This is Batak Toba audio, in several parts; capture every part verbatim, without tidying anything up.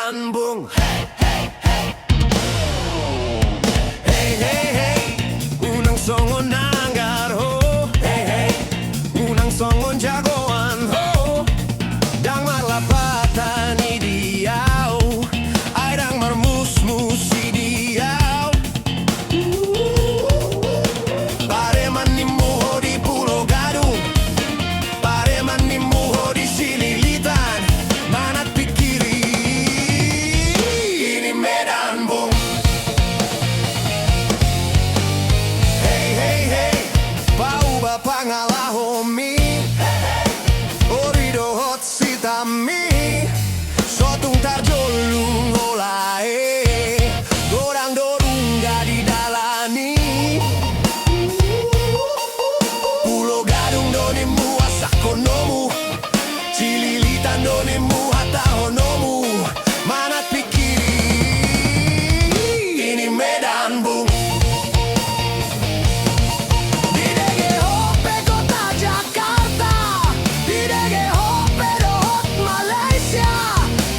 Ambung. Hei, hei, hei. Hei, hei, hei. Unang songon nanggar ho. Hei, hei. Unang songon jagoan ho. Ndang marlapatan i di au. Ai ndang marmusmus i di au. Pareman nimmu ho di Pulo Gadung. Pareman nimmu ho di Cililitan, manat pingkiri. Ini Medan, bung. Hei, hei, hei. Pauba pangalahomi. Ori dohot sitammi. Sotung tarjollung hola e. Godang do dungga di dalan i. Pulo Gadung do nimmu hasahononmu. Cililitan do nimmu hatahonomu. Manat pingkiri. Ini Medan, bung. Didege ho pe kota Jakarta. Didege ho pe dohot Malaysia.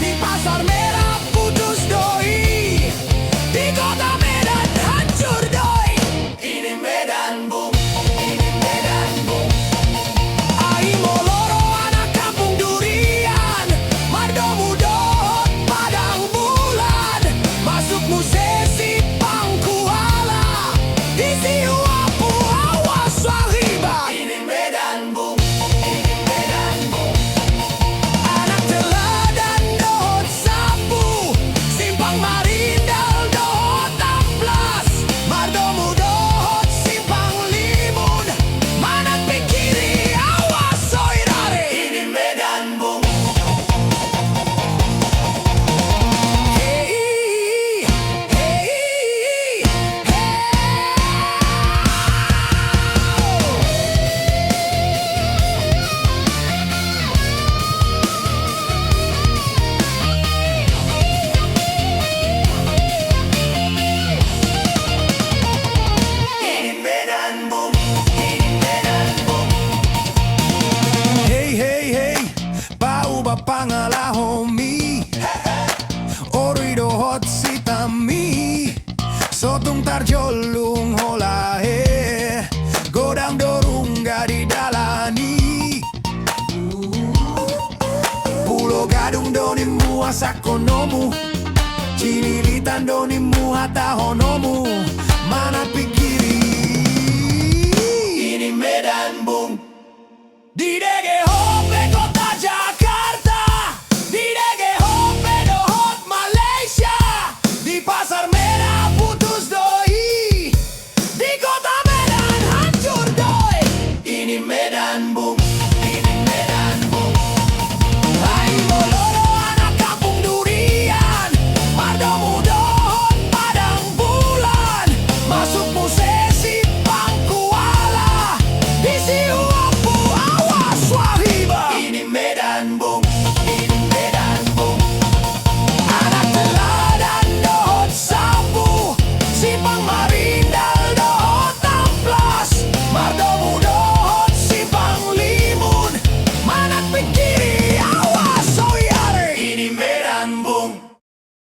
Di Pasar Merah putus do i. Di kota Medan hancur do i. Ini Medan, bung. Ini Medan, bung. Ai molo ro anak kampung Durian, mardomu dohot Padang Bulan, masuk muse Simpang Kuala, disi huapu awas so riba. Ini Medan, bung. Ini Medan, bung. Anak Teladan dohot Sapu, Simpang Marindal dohot Amplas, mardomu dohot Simpang Limun, manat pingkiri awas so irare. Ini Medan, bung. Hei, hei, hei. Hei, hei, hei, pauba pangalahomi. Ori dohot sitammi. Sotung tarjollung hola e. Godang do dungga di dalan i. Pulo Gadung do nimmu hasahononmu. Cililitan do nimmu hatahonomu. Manat pingkiri. Ini Medan, bung. Didege